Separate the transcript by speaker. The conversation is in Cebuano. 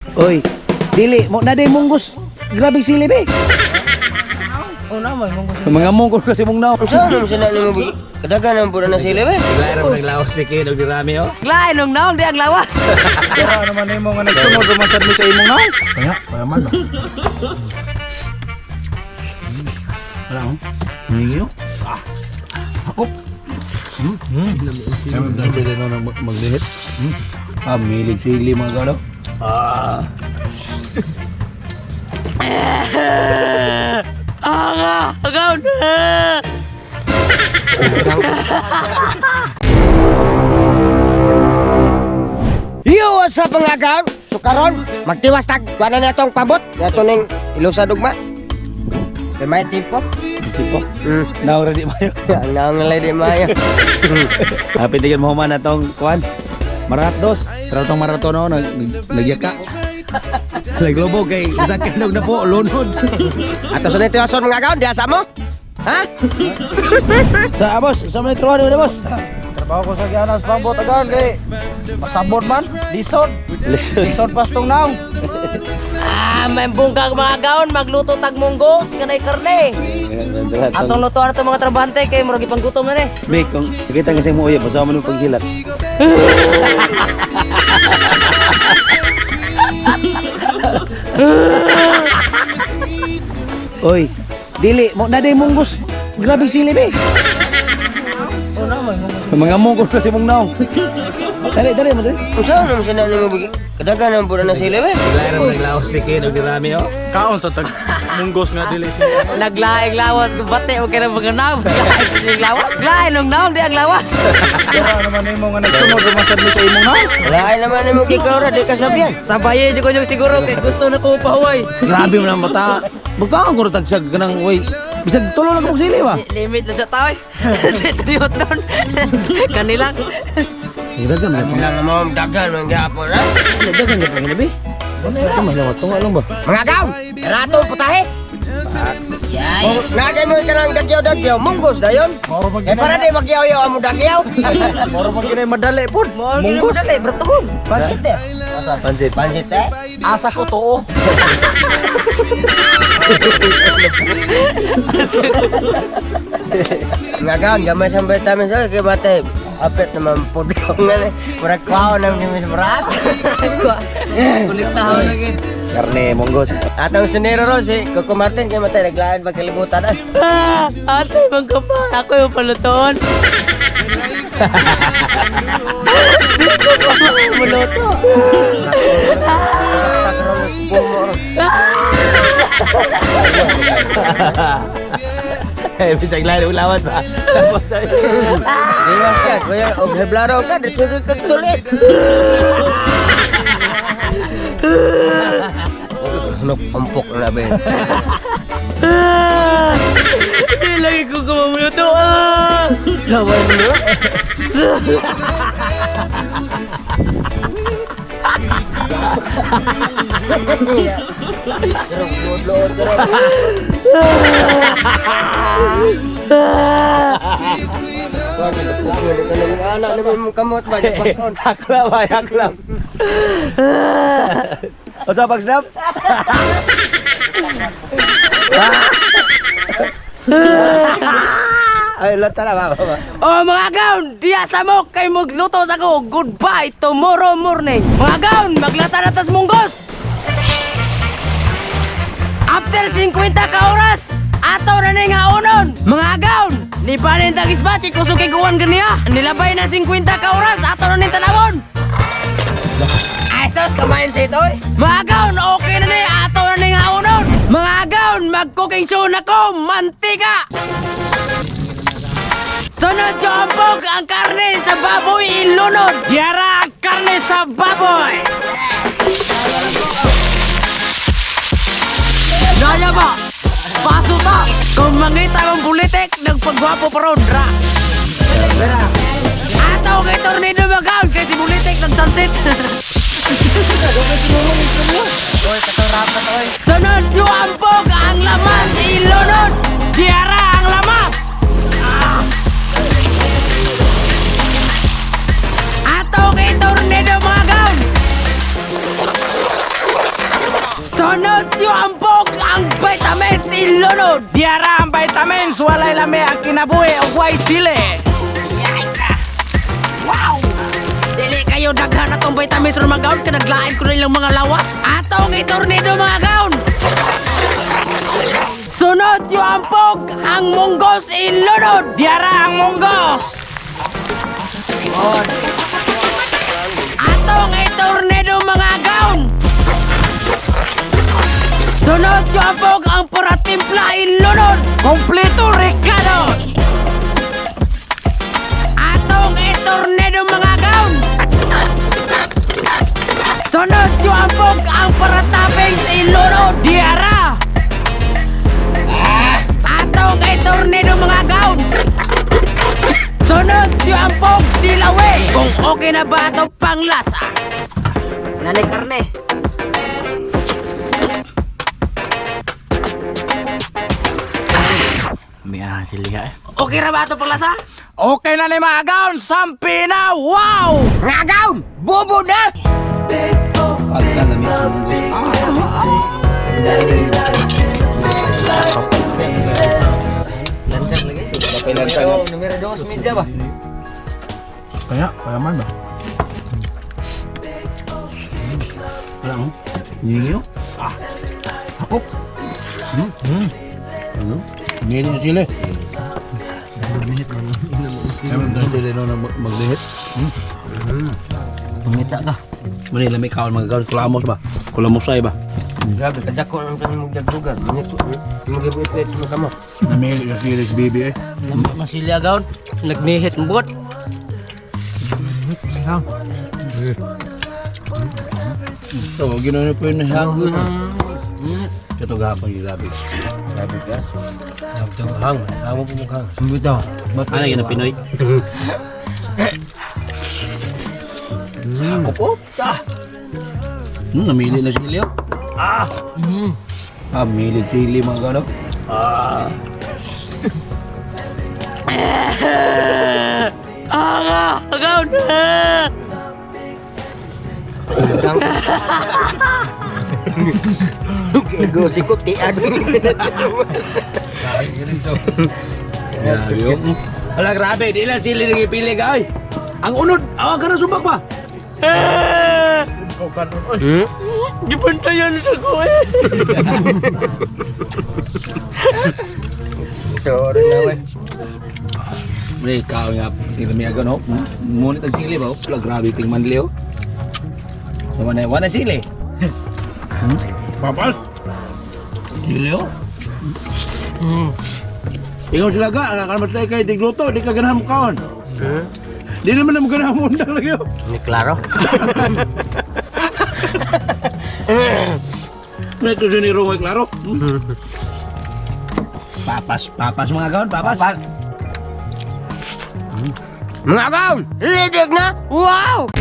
Speaker 1: Oy, dili mo na day munggos. Grabe sili be.
Speaker 2: Oh, naman, munggos.
Speaker 1: Mga munggos kasi mong naw.
Speaker 3: Unsa man sila nimo bi? Kadagan ang pura na sila be.
Speaker 1: Klaro naglawas ni Ken og dirami oh.
Speaker 2: Lain nung naong di ang lawas.
Speaker 1: Pero naman nimo nga nagsunod man sad mi sa imong naw. Kaya, wala man ba. Wala oh. Ninyo? Ah. Ako. Sabi mo dali no nang maglihit. Ah, milig sili mga galo. Ah.
Speaker 2: Anga, agaw na.
Speaker 3: Yo, what's up mga agaw? So karon, magtiwas tag kuan na natong pabot. Nato ning ilusa dugma. Kay may tipo.
Speaker 1: Sipo. Naw ra di mayo.
Speaker 3: Ang naong nalay di mayo.
Speaker 1: Happy tigil mo human atong kuan. Maratos. Pero tong maraton no, nagyaka. Naglubog kay usa ka na po lunod.
Speaker 3: Ato sa nito ason mga agaw, diasa mo? Ha?
Speaker 1: Sa boss, sa mga trabaho ni boss.
Speaker 4: Trabaho ko sa Gianas Pambot agan kay masabot man, lisod.
Speaker 1: Lisod.
Speaker 4: Lisod pastong naong.
Speaker 2: Ah, may bungkag mga gaon, magluto tag munggos, kanay karne. Atong lutuan na mga trabahante kay murag ipanggutom na ni.
Speaker 1: Big, kung nakita kasi mo uyab, basta mo nung paghilat. Oy, dili mo na day munggos. Grabe sili be. Mga munggos kasi mong naong. Dali, dali mo dali.
Speaker 3: Unsa man sila nimo bi? Kadagan ang pura na sila be.
Speaker 1: Klaro naglawas ni Ken og dirami oh.
Speaker 4: Kaon sa tag munggos nga dili.
Speaker 2: Naglaing lawas, bate o kaya mga naong. Laing lawas, lain nung naong di ang lawas.
Speaker 4: Pero naman nimo nga nagsunod man sad mi sa imong naong.
Speaker 3: Lain naman nimo gikaw ra di kasabihan.
Speaker 2: Sabaye di ko yung siguro kay gusto na ko pahuway.
Speaker 1: Grabe mo nang bata. Magkaon ko tagsag kanang oy. Bisag tulo lang kong sili ba.
Speaker 2: Limit lang sa tao eh. Triyot doon. Kanilang.
Speaker 1: Dagan man.
Speaker 3: Lang mo dagan man gyapon ha.
Speaker 1: Dagan gyud pang ginabi. Ito may lawat tunga lang ba?
Speaker 3: Mga agaw, rato putahe. Kung nagay mo kanang dagyaw-dagyaw, munggos dayon. Eh para di magyaw-yaw ang dagyaw.
Speaker 4: Moro man ginay madali pod.
Speaker 2: Munggos. Dali, bertubong.
Speaker 3: Pansit eh.
Speaker 1: Pansit.
Speaker 3: Pansit eh.
Speaker 4: Asa ko tuo.
Speaker 3: Mga agaw, gamay sa vitamin sa kay batay. Apet naman pudlong nga ni. Murag kwaon ang ni Miss Marat.
Speaker 2: Kulit na ako lagi.
Speaker 1: Karne munggos.
Speaker 3: Atong sunero ro si Coco Martin kay matay naglaan pa kalibutan ah.
Speaker 2: Ah, ate, bang ka pa? Ako yung palutoon. Di ko pa muluto.
Speaker 1: Eh bisag lain lawas ba.
Speaker 3: Diwas ka, kuya, og heblaro ka, dito ka tuloy. Hunok ampok na ba?
Speaker 2: Ah, Di lagi ko kumamuluto. Ah!
Speaker 3: Gawin mo. Anak naman mong kamot ba? Pason.
Speaker 1: Akla ba, akla. What's up, Pag-snap? Ay, lata na ba? ba?
Speaker 2: Oh mga gaon, diya sa mo kay magluto sa ko. Goodbye tomorrow morning. Mga gaon, maglata na tas munggos. After 50 ka oras, ato na ning haonon. Mga gaon, ni balin tag isbat kay kusog kay guwan ganiya. Nilabay na 50 ka oras, ato na ning tanawon. Asos, kamain sa ito eh. Mga gaon, okay na ni, ato na ning haonon. Mga gaon, mag-cooking show na ko, mantika. Sunod yung ampog, ang karne sa baboy ilunod.
Speaker 4: Yara ang karne sa baboy.
Speaker 2: Gaya ba? Paso ta! Kung mangita mong bulitik, nagpagwapo pa ron, ra! Ataw kay tornado magaon kay si bulitik nagsunset. Sunod yung ampog, ang lamas ilunod!
Speaker 4: Yara ang lamas.
Speaker 2: Ataw kay tornado mga gaon! Sunod yung ampog ang vitamins ilunod.
Speaker 5: Diara ang vitamins, walay lami ang kinabuhi ug way sili.
Speaker 2: Wow! Dili kayo daghan atong vitamins ron mga gaon kay naglain ko na ilang mga lawas. Atong itornado mga gaon. Sunod yung ampog ang munggos ilunod.
Speaker 5: Diara ang munggos.
Speaker 2: Atong itornado mga gaon. Sunod yung ampog ang paratimpla ilunod.
Speaker 5: Kompleto recados.
Speaker 2: Atong itornado mga gaon. Sunod yung ampog ang paratoppings ilunod.
Speaker 5: Diara.
Speaker 2: Atong itornado mga gaon. Sunod yung ampog dilawi. Kung okay na ba ito panglasa.
Speaker 3: Nanay karne.
Speaker 1: Miya sili eh.
Speaker 2: Okay ra ba ito panglasa?
Speaker 5: Okay na ni mga gaon, sampi na. Wow!
Speaker 3: Mga gaon, bobo na!
Speaker 1: Pagka lami sa munggos.
Speaker 3: Lansang lagi.
Speaker 1: Lansang.
Speaker 3: Numero 2 media ba?
Speaker 4: Kaya, kaya man ba?
Speaker 1: Wala mo. Ngingyo. Ah. Hakop. Ano? Ngili yung sili. Sabi mo sili no na maglihit.
Speaker 3: Pangita ka.
Speaker 1: Muna lami kaon mga kaon kulamos ba? Kulamosay ba?
Speaker 3: Grabe, kadako ang kanang magdagdugan. Magibuit-buit mo kamo.
Speaker 4: Namili yung sili si baby eh.
Speaker 2: Masilya gaon. Nagnihit mo bukod.
Speaker 1: So, ginawa po yun na hanggo. Ito gahapon yung labi. Labi ka?
Speaker 3: Hang, amo po mukhang. Bitaw.
Speaker 1: Ano yun ang Pinoy? Ako po. Ah. Namili na sili oh. Ah. Ah, mili sili mga gano'n. Ah.
Speaker 2: Ah, gaon.
Speaker 3: Ego sikot tiad.
Speaker 1: Grabe oh. Wala grabe, di lang sili nagipili ka ay. Ang unod, awa ka na subak ba?
Speaker 2: Gibantayan sa ko eh.
Speaker 3: Sorry na we.
Speaker 1: May ikaw nga, tingnan mi agad oh. Ngunit ang sili ba? oh. Wala grabe ting manli oh. Wala wala sili.
Speaker 4: Papas!
Speaker 1: Sili oh. Ikaw sila ka, ang kalamat kay tigluto, di ka ganahan mo kaon. Di naman na mo ganahan mo undang lagi oh.
Speaker 3: Ni klaro.
Speaker 1: May kusinero may klaro. Papas, papas mga kaon, papas.
Speaker 3: Mga gaon, lidig na. Wow!